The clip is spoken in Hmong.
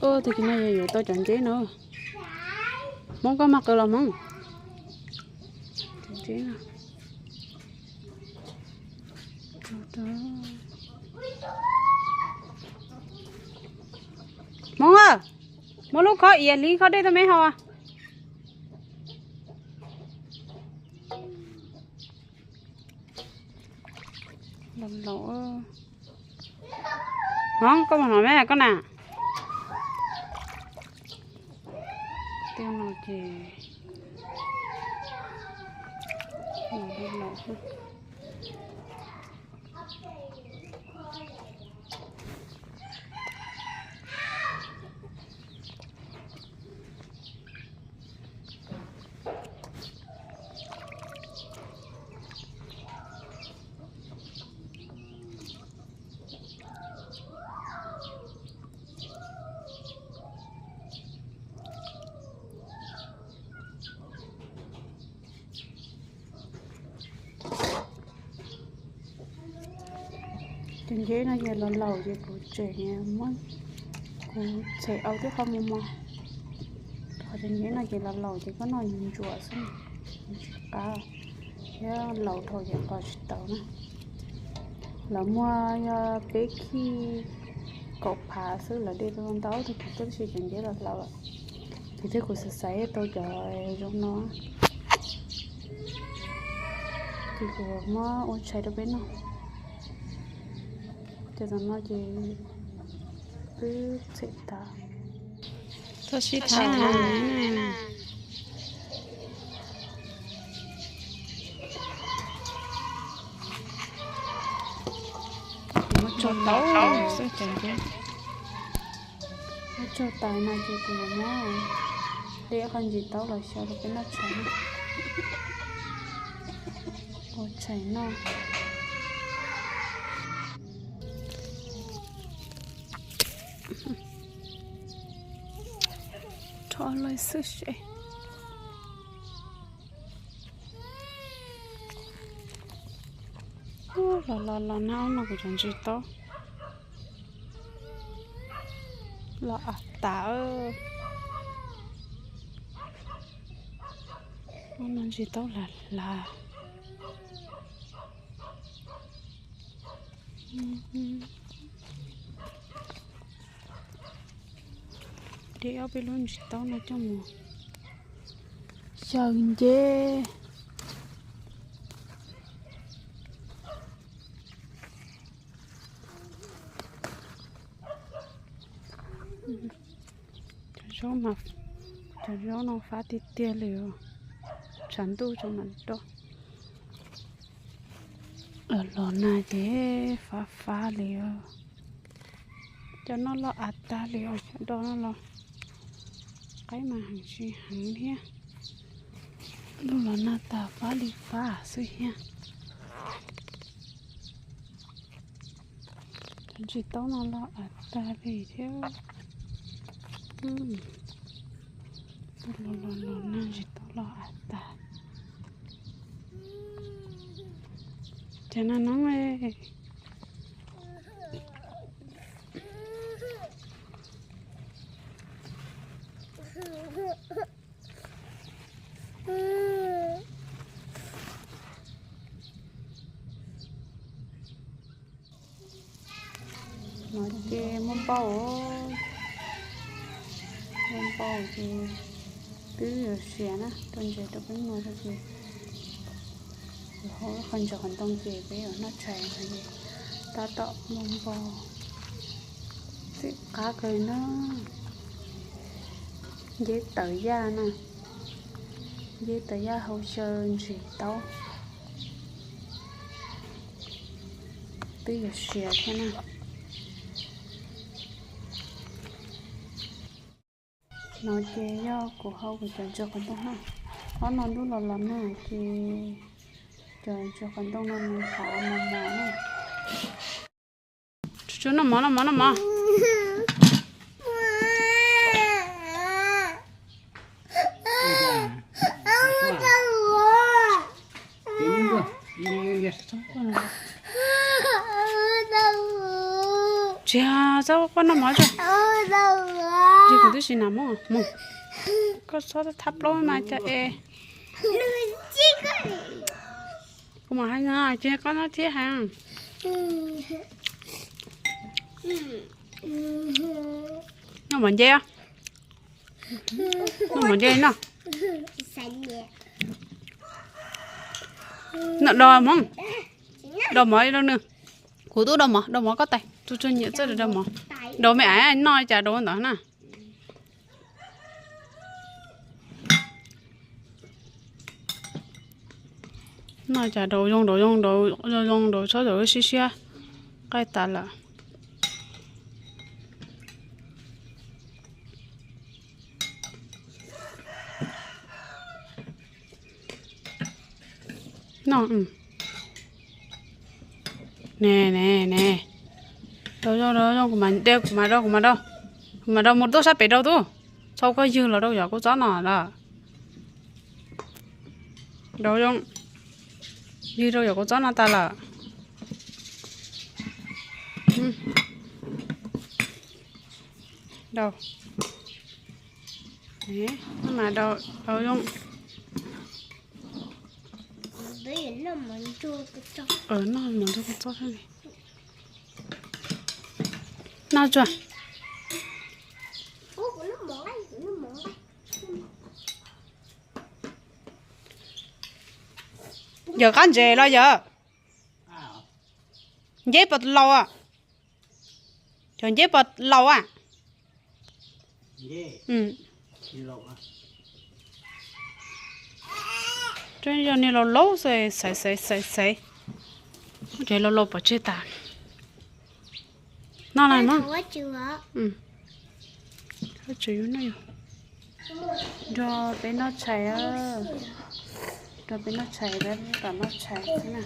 Tus kis no yog yuav tau cov nceb no. Hmoob, koj mag qws los Hmoob? Cov nceb no. Hmoob a, muab lub khob iav hliv khob dej tuaj me haus. Hmoob, koj mus hnov me koj na. Tej no ces Cov nceb no ces los laus ces kuv tseem muab, kuv txhem au twb qhov mus mos. Qhov cov nceb no ces los laus ces koj noj ntsuam xwb, tsis qab, thiab laus dhau ces qos tsis tau na. Lawv muag yog peb khij kaum phav xwb, lawv de tau ntau tus kuv tuaj, tab sis cov nceb los laus lawm. Ces thiab kuv xav xaiv tau cov zoo no, ces kuv muab ua tshais rau peb noj. Ces tam no ces twb txhem tas. Txhob sib tham. Muab tso tau xwb ces, muab tso tas no ces kuv yuav muab de qhov ntsis taub los xyaw rau peb noj tshais na. Ua tshais noj. Rho lawm xwb seb. Los los los nag, no kuv cov ntsis taub los av tas. No ntsis taub lag lag. De ob peb lub ntsis taub no coj mus xyaw nceb. Cov zaub no fab tiag tiag li os. Tshav ntuj tso mam do. Los nag ces fab fab li os. Cov no los av tag li os, cov do no los qaib mas heev tsis heev thiab. Lub los nag tas fab li fab xwb thiab. Cov ntsis taub no los av tag li thiab. Los los los nag ntsis taub los av tag. Cas no no No ces muaj npau, muaj npau ces twb yuav siav na, rau ntses rau peb muag rau ces yuav hau qhov ntses qhov ntoo ces peb yuav noj tshais no ces tab tom muaj npau. Txim qab kawg na. Nceb tawv yaj na, nceb tawv yaj hau xyaw ntsis taub. Twb yuav siav thiab na. No ces yog kuv hau kuv cov ntses qhov ntoo na. Ob no lub los los nag ces cov ntses qhov ntoo no nws qhov mos mos na. Tsuag tsuag noj mov, noj mov, noj mov. Tsis Txhob quaj noj mov tso. Ces kuv twb tsis nam mus mus. Koj txhob thab plaub mas cas es. Kuv mam hais no ces koj noj thiab heev. Noj mov nce. Noj mov nce no. Noj do mov. Do mov rau nws. Kuv twb do mov, do mov koj tais, tsuag tsuag nyiam txawj do mov. Do me aiv noj cas do ntawd na. Noj cas do zoo do zoo do zoo do txhob do siab siab, qaij tas lawm. Noj, ne ne ne, do zoo do zoo, kuv mam de, kuv mam do, kuv mam do, kuv mam do mus tuaj sab pem rau tub, txhob koj ywg los rau yog kuv txob no lawm. Do zoo, ywg rau yog kuv txob no tas lawm. Do, mam do, do zoo. Noj mov ntsuag kuv txob li. Noj tsuag. Yawm qab ntses los yawm? Nceb puas laus? Cov nceb puas laus a? Yog niag laus laus xaiv xaiv xaiv xaiv, ces laus laus pov tseg tas. Noj na, nrog peb noj tshais, nrog peb noj tshais, peb tom noj tshais xwb na.